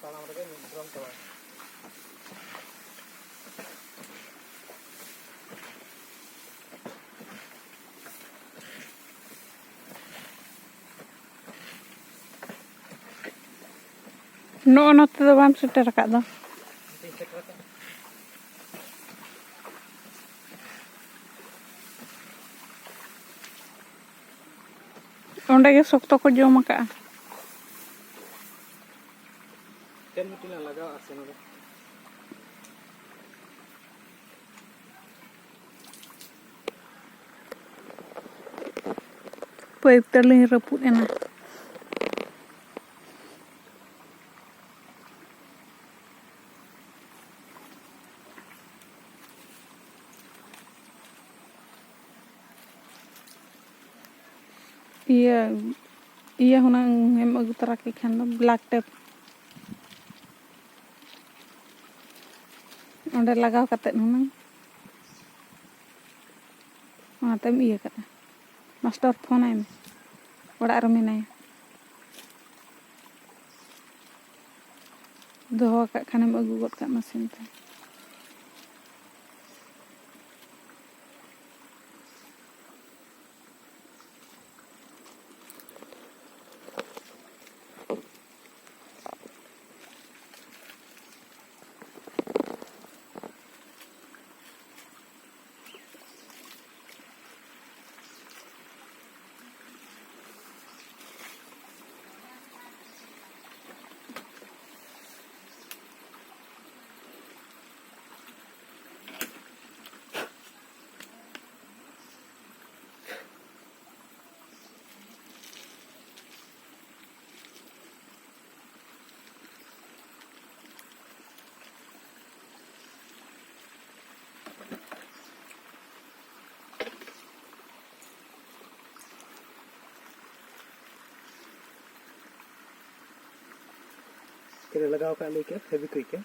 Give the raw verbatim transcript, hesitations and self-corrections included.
ᱛᱟᱲᱟᱢ ᱨᱮᱜᱮ ᱢᱤᱫ ᱫᱚᱢ ᱪᱟᱵᱟᱭᱮᱱᱟ᱾ ᱱᱚᱜᱼᱚ ᱱᱚᱛᱮ ᱫᱚ ᱵᱟᱢ ᱥᱮᱴᱮᱨ ᱟᱠᱟᱫ ᱫᱚ᱾ ᱚᱸᱰᱮ ᱜᱮ ᱥᱚᱠᱛᱚ ᱠᱚ ᱡᱚᱢ ᱟᱠᱟᱫᱼᱟ᱾ ᱪᱮᱫ ᱢᱤᱫᱴᱤᱡ ᱞᱟᱜᱟᱣ ᱟᱥᱮ ᱱᱚᱰᱮ? ᱯᱟᱭᱤᱯ ᱛᱟᱹᱞᱤᱧ ᱨᱟᱹᱯᱩᱫ ᱮᱱᱟ᱾ ᱤᱭᱟᱹ, ᱤᱭᱟᱹ ᱦᱩᱱᱟᱹᱝ ᱮᱢ ᱟᱹᱜᱩ ᱛᱚᱨᱟ ᱠᱮᱫ ᱠᱷᱟᱱ ᱫᱚ, black tape᱾ ᱚᱸᱰᱮ ᱞᱟᱜᱟᱣ ᱠᱟᱛᱮᱫ ᱦᱩᱱᱟᱹᱝ ᱚᱱᱟᱛᱮᱢ ᱤᱭᱟᱹ ᱠᱟᱜᱼᱟ᱾ ᱢᱟᱥᱴᱟᱨ ᱯᱷᱳᱱ ᱟᱭ ᱢᱮ, ᱚᱲᱟᱜ ᱨᱮ ᱢᱮᱱᱟᱭᱟ᱾ ᱫᱚᱦᱚ ᱟᱠᱟᱫ ᱠᱷᱟᱱᱮᱢ ᱟᱹᱜᱩ ᱜᱚᱫ ᱠᱟᱜ ᱢᱮᱥᱮ ᱢᱮᱛᱟᱭ᱾ ᱪᱮᱫ ᱮ ᱞᱟᱜᱟᱣ ᱠᱟᱜ ᱞᱟᱹᱭ ᱠᱮᱫ? Fevikwik ᱮ?